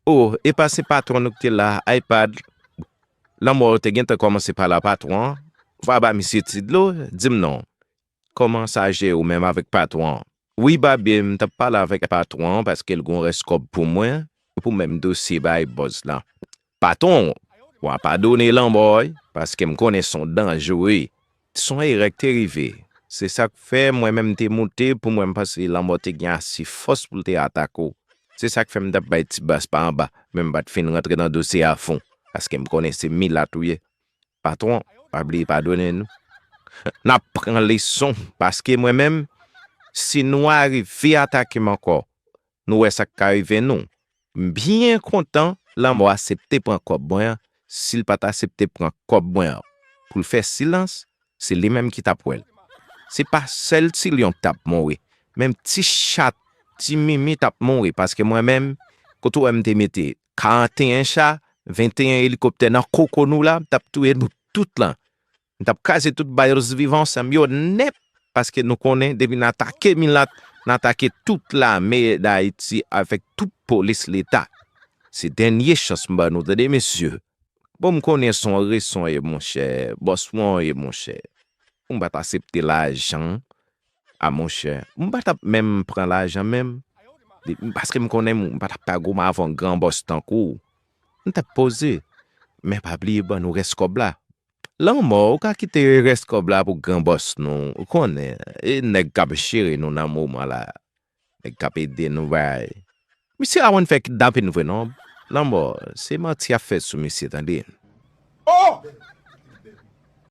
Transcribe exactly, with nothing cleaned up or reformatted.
O, epa se patwon nou ki te la, iPad. Lanmò te gentan kòmanse pale a patwon an. Ou pa ba misye ti dlo, di m non. Kòman sa je ou menm avèk patwon an? Wi, Babye, m t ap pale avèk patwon an paske l gon rès kòb pou mwen, pou menm dosye bay bòs la. Patwon, w a padone Lanmò, wi, paske m konnen se yon danje w ye. Se yon erè k te rive. Se sa k fè mwen menm m te moute pou mwen, m panse Lanmò te gen ase fòs pou l te atake w. Se sa k fè m t ap bay ti bas pa anba, men m pa t fin rantre nan dosye a fon, paske m konnen se milat ou ye. Patwon, pa bliye padone nou. N ap pran leson, paske mwen menm, si nou arive atake m ankò, nou wè sa k ka rive nou. M byen kontan Lanmò asepte pran kòb mwen an, si l pa t asepte pran kòb mwen an pou l fè silans, se li menm ki t ap wè l. Se pa sèl Ti Lyon k t ap mouri, menm Ti Chat, Ti Mimi t ap mouri, paske mwen menm, kote w wè m te mete karanteyen cha, venteyen elikoptè nan koko nou la, m t ap touye nou tout lan. M t ap kraze tout baz vivan ansanm yo nèt, paske nou konnen depi n atake milat, n atake tout lame Dayiti avèk tout polis leta. Se dènye chans m ban nou, tande, mesye. Bon, m konnen se yon reson ye, monchè, bòs mwen ye, monchè. M pa t asepte lajan a, monchè. M pa t ap menm pran lajan menm. Paske m konnen m pa t ap ka goumen avè yon gran bòs tankou w. M t ap poze. Men pa bliye ban nou rès kòb la. Lanmò, ou ka kite rès kòb la pou gran bòs nou. Ou konnen, e nèg k ap jere nou nan moman la. Nèg k ap ede nou bay. Misye a konn fè kidnapin vre non. Lanmò, se manti y ap fè sou misye, tande. Oh!